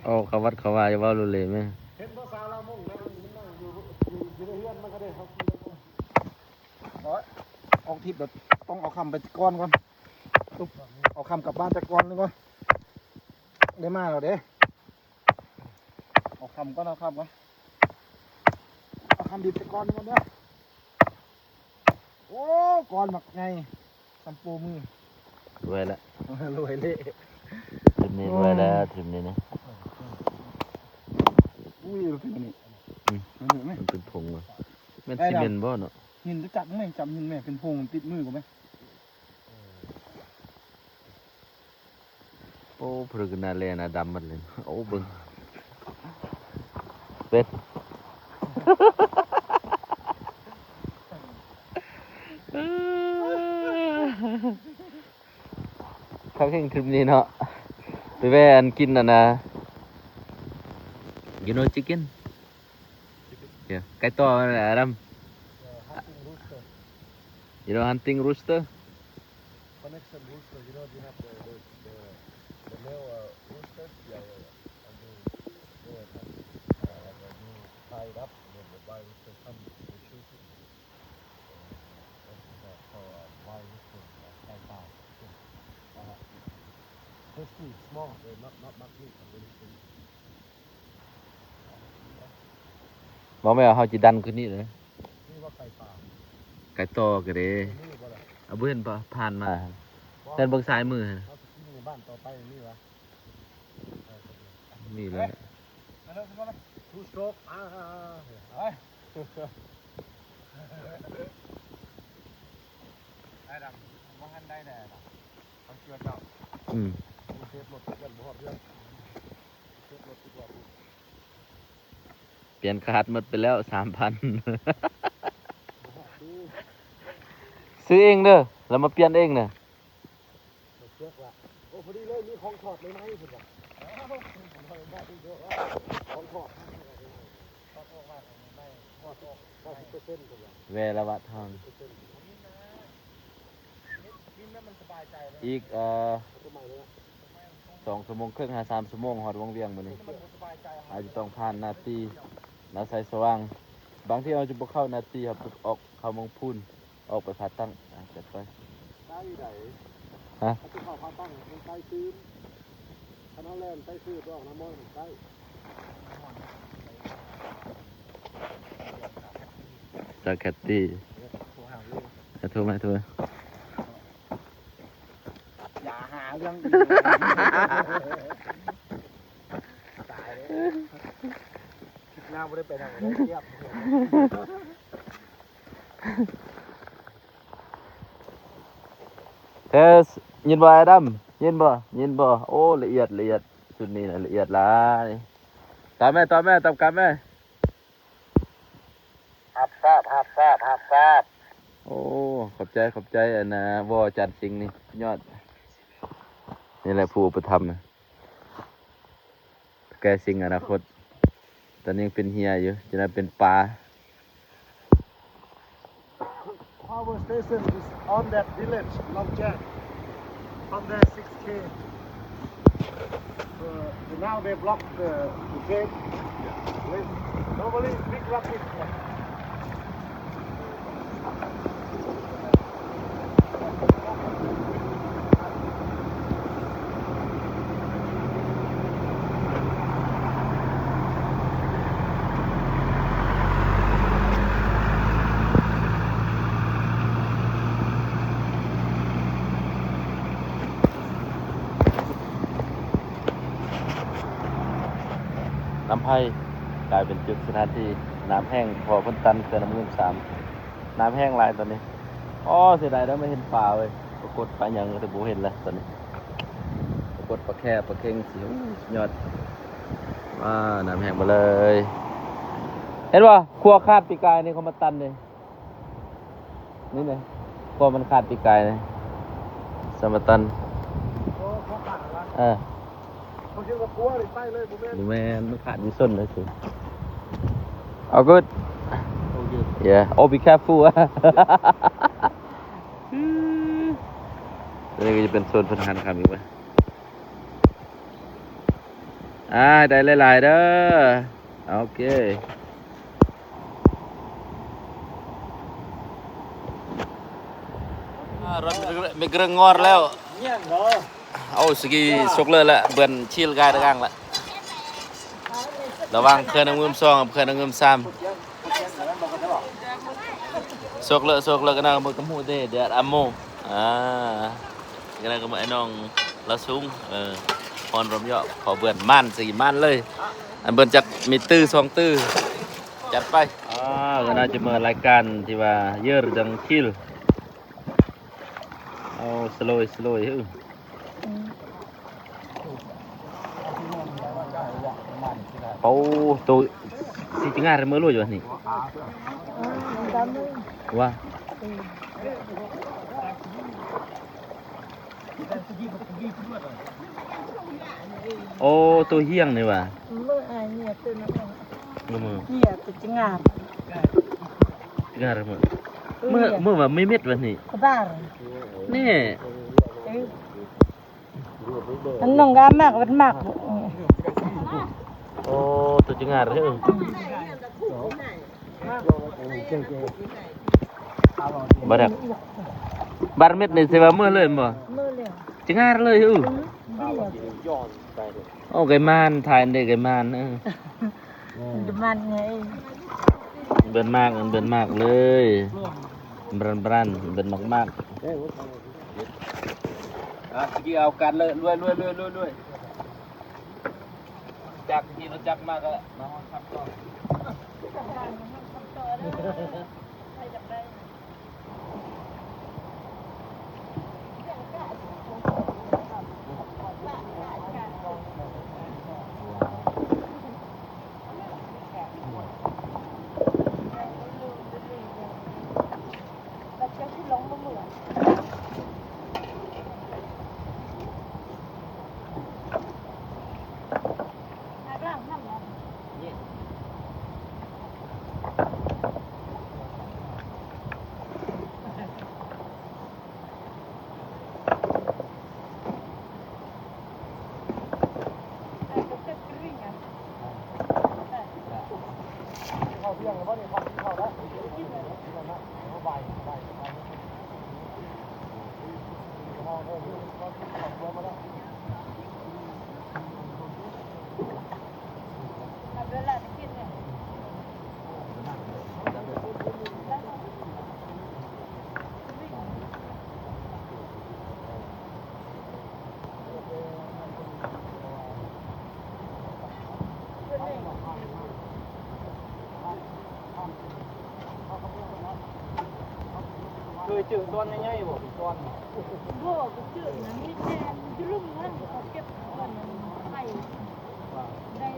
ເອົາເຂົ້າວັດເຂົ້າວາ ຢ່າເວົ້າໂລເລແມ່. ເຫັນບໍ່ ສາວລາວມົ້ງນັ້ນ ມັນນັ່ງຢູ່ ຢູ່ ຢູ່ໃນເຮືອນມັນກໍໄດ້ ເຮົາຂີ່ລົດ ອອກທຣິບແລ້ວ ຕ້ອງເອົາຄຳໄປກ່ອນກ່ອນ ເອົາຄຳກັບບ້ານແຕ່ກ່ອນກ່ອນ ໄດ້ມາແລ້ວເດ້. ເອົາຄຳກ່ອນ ເອົາຄຳກ່ອນ ເອົາຄຳດິບແຕ່ກ່ອນກ່ອນເດີ. ໂອ້ ກ້ອນບັກໃຫຍ່ ສ່ຳໂປ້ມື. ລວຍລະ ລວຍເລະ. ທຣິບນີ້ລວຍແລ້ວ ໂອ້ຍ ທຣິບນີ້ນະ. ອຸ້ຍ ມັນເປັນອັນນີ້ ອືມ ມັນເປັນຜົງຫວະ. ແມ່ນຊີເມັນບໍ່ເນາະ? ຫີນ ຈັບແມ່ ຈັບຫີນແມ່ ເປັນຜົງ ມັນຕິດມືກໍແມ່. ໂອ້ ເພິ່ນກໍໜ້າແລ່ໜ້າດຳໝົດເລີຍ. ໂອ້ ເບິ່ງ ເປັດ ຄັກແຮງທຣິບນີ້ເນາະ. ໄປແວ່ອັນກິນອັນນະ You know chicken? Chicken? Yeah. ໄກ່ຕໍ່ Adam. Uh, hunting rooster. You know hunting rooster? Connection rooster, you know, you have the, the, the, the male, uh, rooster. Yeah, yeah, yeah. And you, yeah, uh, you tie it up, and then the wild rooster come, you shoot it. Uh, that's, uh, for, uh, wild rooster, uh, tie down. Uh, tasty, small, they're not, not much meat, but very tasty. ບໍ່ແມ່ນວ່າເຮົາຊິດັນຂຶ້ນນີ້ເດ້. ມີບໍ່ໄກ່ປ່າ? ໄກ່ຕໍ່ກໍເດ້. ມີບໍ່ລະ? ເອົາ ບໍ່ເຫັນຜ່ານມາ. ແຕ່ເບິ່ງຊ້າຍມືຫັ້ນ ເຮົາຊິກິນໃນບ້ານຕໍ່ໄປມີວະ? ມີແລ້ວ. Two stroke. ອ່າ ໄປ. ໄດ້ດຳ ບໍ່ທັນໄດ້ແດ່ດຳ. ເຂົາເຊື່ອເຈົ້າ. ອືມ. ເຊຟລົດກັນບໍ່ຮອດເຮືອນ. ເຊຟລົດດີກວ່າ. ປ່ຽນຄາດໝົດໄປແລ້ວສາມພັນ. ຊື້ເອງເດີ ແລ້ວມາປ່ຽນເອງເດີ. ເຊຟລະ ໂອ້ ພໍດີເລີຍ ມີຂອງຖອດໃໝ່ໆ ເພິ່ນວ່າ. ຂອງຖອດ ຖອດອອກມາໃໝ່ໆ ຖອດອອກ ເກົ້າສິບເປີເຊັນ ເພິ່ນວ່າ. ແວລະວະທາງ ເກົ້າສິບເປີເຊັນ ອີກ ເອີ ສອງຊົ່ວໂມງເຄິ່ງຫາສາມຊົ່ວໂມງ ຮອດວັງວຽງມື້ນີ້. ອາດຈະຕ້ອງຜ່ານນາຕີ ນາໄຊສະຫວ່າງ. ບາງທີເຮົາຈະບໍ່ເຂົ້ານາຕີ ເຮົາອອກເຂົ້າເມືອງພູນ ອອກໄປຜາຕັ້ງ. ອ່າ ຈັດໄປ. ໄດ້ໃດ? ຮະ? ເຮົາຈະເຂົ້າຜາຕັ້ງ ມັນໄກຕື່ມ. ຄັນເຮົາແລ່ນໄປຊື່ ໄປອອກນາມອຍ ມັນໄກ. ສາແຄດຕີ້ ໂທຫາເລີຍ ໂທມາ ໂທມາ. ຢ່າຫາເລື່ອງອີກ. ຕາຍເລີຍ. ຄລິບໜ້າບໍ່ໄດ້ໄປທາງໃດ ຮຽບ. ເທສ ຍິນບໍ່ອ້າຍດຳ? ຍິນບໍ່? ຍິນບໍ່? ໂອ້ ລະອຽດ ລະອຽດ. ຊຸດນີ້ນະ ລະອຽດຫຼາຍ. ຕອບແມ່ ຕອບແມ່ ຕອບກັບແມ່. ຮັບຊາບ ຮັບຊາບ ຮັບຊາບ. ໂອ້ ຂອບໃຈ ຂອບໃຈ ອັນນ່າ ວໍ ຈານສິງນີ້ ສຸດຍອດ. ນີ້ແຫຼະຜູ້ອຸປະຖຳນະ ແກ່ສິ່ງອະນາຄົດ. ຕອນນີ້ຍັງເປັນເຫື່ອຢູ່ ຈະໄດ້ເປັນປາ. Power station is on that village, Longcheng. From there, six K. Uh, now they block the, the gate. Normally, big rapid. ນ້ຳໄຜ່ກາຍເປັນຈຸດສະຖານທີ່ນ້ຳແຫ້ງ ເພາະວ່າເພິ່ນຕັນເຂື່ອນນ້ຳງື່ມສາມ. ນ້ຳແຫ້ງຫຼາຍຕອນນີ້. ອໍ ເສຍດາຍເດີ ມາເຫັນປາເວີຍ. ປາກົດປາຫຍັງກໍບໍ່ເຫັນແລ້ວຕອນນີ້. ປາກົດປາແຄ ປາເຄັງ ຊິ ໂອ້ ສຸດຍອດ. ວ້າ ນ້ຳແຫ້ງໝົດເລີຍ. ເຫັນບໍ່? ຂົວຂາດປີກາຍນີ້ ເຂົາມາຕັນເດ້. ນີ້ນະ ຂົວມັນຂາດປີກາຍນະ ສະມາຕັນ. ໂອ້ ຂົວຂາດແລ້ວວະ? ເອີ ເຂົາຄິດວ່າຂົວນີ້ໄປເລີຍ ບໍ່ແມ່ນ ບໍ່ແມ່ນ ມັນຂາດຢູ່ສົ້ນເລີຍຊິ. All good? All good. Yeah. Oh, be careful. ຕົວນີ້ກໍຈະເປັນໂຊນເພິ່ນຫັນຄຳອີກວ່າ. ອ່າ ໃຫ້ໄດ້ຫຼາຍໆເດີ. ໂອເຄ ອ່າ ລົດມີເລື່ອງງອດແລ້ວ. ເອົາ ສະກີຊົກເລີຍລະ ເບືອນຊີລກາຍຕະກາງລະ. ລະຫວ່າງເຂື່ອນນ້ຳງື່ມສອງກັບເຂື່ອນນ້ຳງື່ມສາມ. ໂຊກເລີ ໂຊກເລີ ກະນາກະໝູເດ ເດອາໂມ ອ່າ ກະນາກະໝູໄອ້ນ້ອງລາວສູງ. ເອີ ຮອນລຳເຍາະ ຂໍເບືອນ ໝານຊິໝານເລີຍ. ອັນເບືອນຈັກມີຕື້ສອງຕື້ ຈັດໄປ. ອ່າ ກະໜ້າຈະເໝີລາຍການທີ່ວ່າເຢີດດັງຄິລ. ເອົາ ສະໂລຍ ສະໂລຍ. ໂອ້ ໂຕຊິງາມເມີໂລດຢູ່ນີ້. ວ່າ ໂອ້ ໂຕຫ່ຽງນີ້ວ່າ. ເມຍຕົວນັ້ນ ເມຍຕົວຈະງາມ ງາມເມີ ເອີ ເມືອ ເມືອວ່າມີເມັດວັນນີ້ ກະບານ ນີ້ ເອີ ອັນນ້ອງກະມັກ ມັນມັກ ໂອ້ ຕົວຈະງາມເດີ ບາດ ບາດເມັດນີ້ຊິວ່າເມືອເລີຍແມ່ນບໍ່? ເມືອເລີຍ ຈະງາມເລີຍ ອື ອື ໂອ້ ໄກ່ມານ ຖ່າຍໄດ້ໄກ່ມານ ເອີ ມັນມັນໄງ ເບິ່ນມາກ ເບິ່ນມາກເລີຍ ບຣັນ ບຣັນ ເບິ່ນມາກໆ ອ່າ ສະກີເອົາກັນເລີຍ ລວຍ ລວຍ ລວຍ ລວຍ ຈາກທີ່ລົດຈັກມາກະມາຮອດຄັບຕໍ່ ໃຜຢາກໄດ້. ເຄີຍເຈີຕອນໃຫຍ່ໆບໍ່? ເປັນຕອນ ບໍ່ ບໍ່ເຈີນະ ມີແຕ່ຢູ່ລຸ່ມນັ້ນເຂົາເກັບໄວ້ໄດ້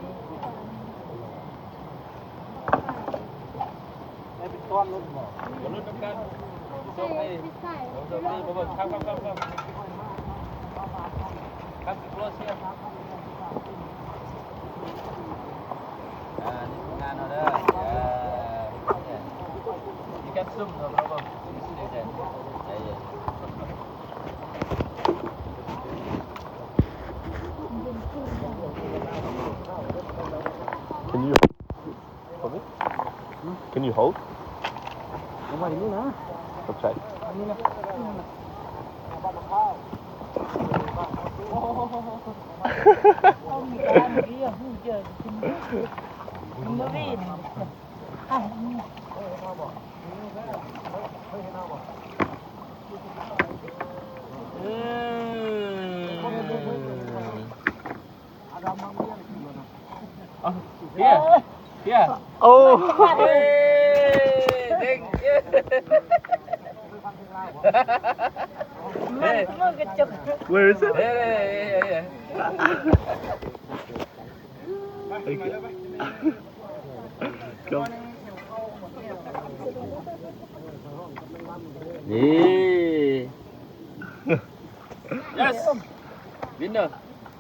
ໄດ້ເປັນຕອນໂລດບໍ່? ມາລຸ້ນນຳກັນ ໃສ່ ໃສ່ ອ່າ ນີ້ຜົນງານເຮົາເດີ ເອີ you got some, no problem. It's still there. Yeah, yeah. Can you, can you hold? ເອົາໄວ້ນີ້ນະ ຂອບໃຈ ອັນນີ້ນະ ເອົາມີການເລີຍ ຮູ້ເຈີກິນ ມັນບໍ່ເຫັນ ອ່ະ ອືມ Here. Here. ໂອ້ ເອີ ເດ້ງ ເອີ Where is it? Here, here, here, here. Thank you. Come. ນີ້ Yes. Winner.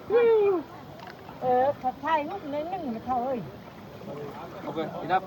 ເອີ ຂໍຖ່າຍຮູບໜ້ອຍໜຶ່ງແມ່ເຖົ້າເອີຍ. ໂອເຄ enough.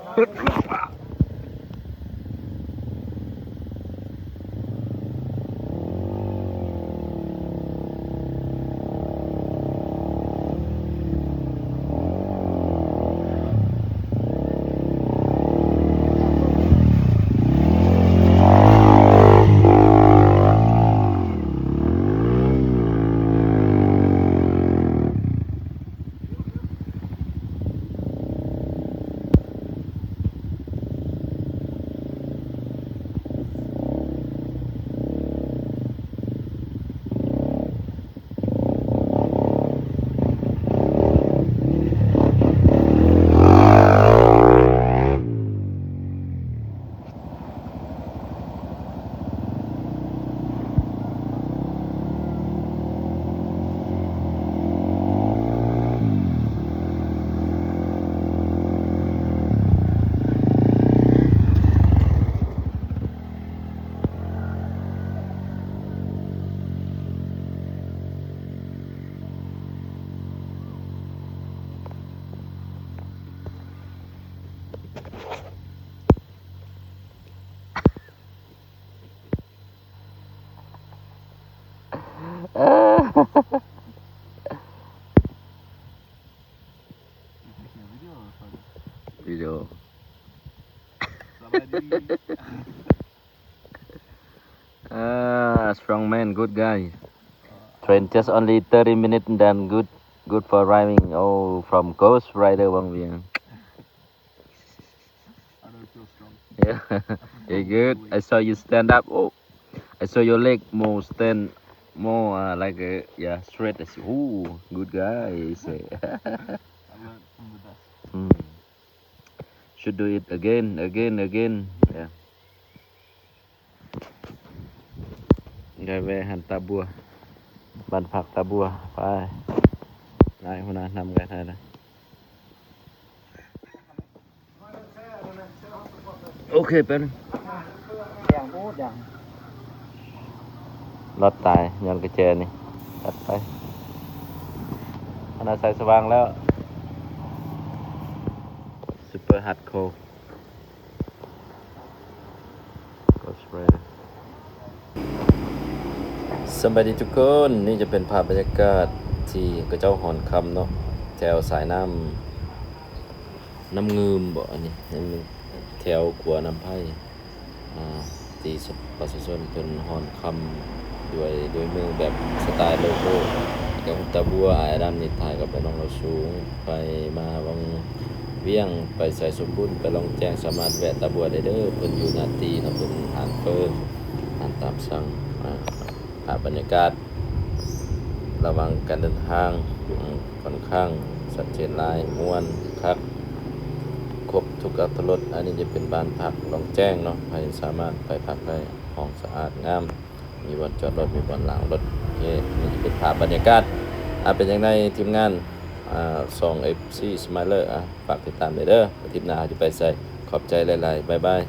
Ah, strong man, good guy. Train just only thirty minutes, then good, good for driving. Oh, from Ghost Rider Wang Vieng. I don't feel strong. Yeah, you're good. I saw you stand up. Oh, I saw your leg more stand more uh, like a yeah straight. I say, ooh, good guy. He say. I learned from the best. Mm. Should do it again, again, again. Yeah. ໄດ້ແວ່ຫັ້ນຕາບົວ ບ້ານພັກຕາບົວ ໄປ ນາຍຫົວໜ້ານຳກັນຫັ້ນນະ ໂອເຄ ແປັບໜຶ່ງ ລອດຕາຍຍ້ອນກະແຈນີ້ ຕັດໄປ ອັນນັ້ນໃສ່ສະຫວ່າງແລ້ວ Super Hardcore. ສະບາຍດີທຸກຄົນ ນີ້ຈະເປັນພາບບັນຍາກາດທີ່ເຂົາເຈົ້າຮ່ອນຄຳເນາະ ແຖວສາຍນ້ຳ ນ້ຳງື່ມບໍ ອັນນີ້ ແຖວຂົວນ້ຳໄຜ່ ອາ ທີ່ປະຊາຊົນເພິ່ນຮ່ອນຄຳດ້ວຍ ດ້ວຍມືແບບສະໄຕລ໌ໂລໂກ້ ແລ້ວຕາບົວ ອ້າຍອາດຳນີ້ຖ່າຍກັບໄອ້ນ້ອງລາວສູງ ໄປມາວັງວຽງ ໄປໄຊສົມບູນ ໄປລ່ອງແຈ້ງ ສາມາດແວະຕາບົວໄດ້ເດີ ເພິ່ນຢູ່ໜ້າຕີເນາະ ເປັນຮ້ານເຝີ ຮ້ານຕາມສັ່ງ ອາ ພາບບັນຍາກາດ ລະຫວ່າງການເດີນທາງ ອາ ຂ້ອນຂ້າງຊັດເຈນຫຼາຍ ມ່ວນຄັກ ຄົບທຸກອາດຕະລົດ ອັນນີ້ຈະເປັນບ້ານພັກລ່ອງແຈ້ງເນາະ ໃຜສາມາດໄປພັກໄດ້ ຫ້ອງສະອາດງາມ ມີບ່ອນຈອດລົດ ມີບ່ອນລ້າງລົດ ໂອເຄ ນີ້ຈະເປັນພາບບັນຍາກາດ ອາ ເປັນຈັ່ງໃດທີມງານ ອາ ຊ່ອງ ເອັຟຊີ ສະໄມເລີ ອາ ຝາກຕິດຕາມໄດ້ເດີ ອາທິດໜ້າເຮົາຈະໄປໃສ ຂອບໃຈຫຼາຍໆ ບາຍບາຍ.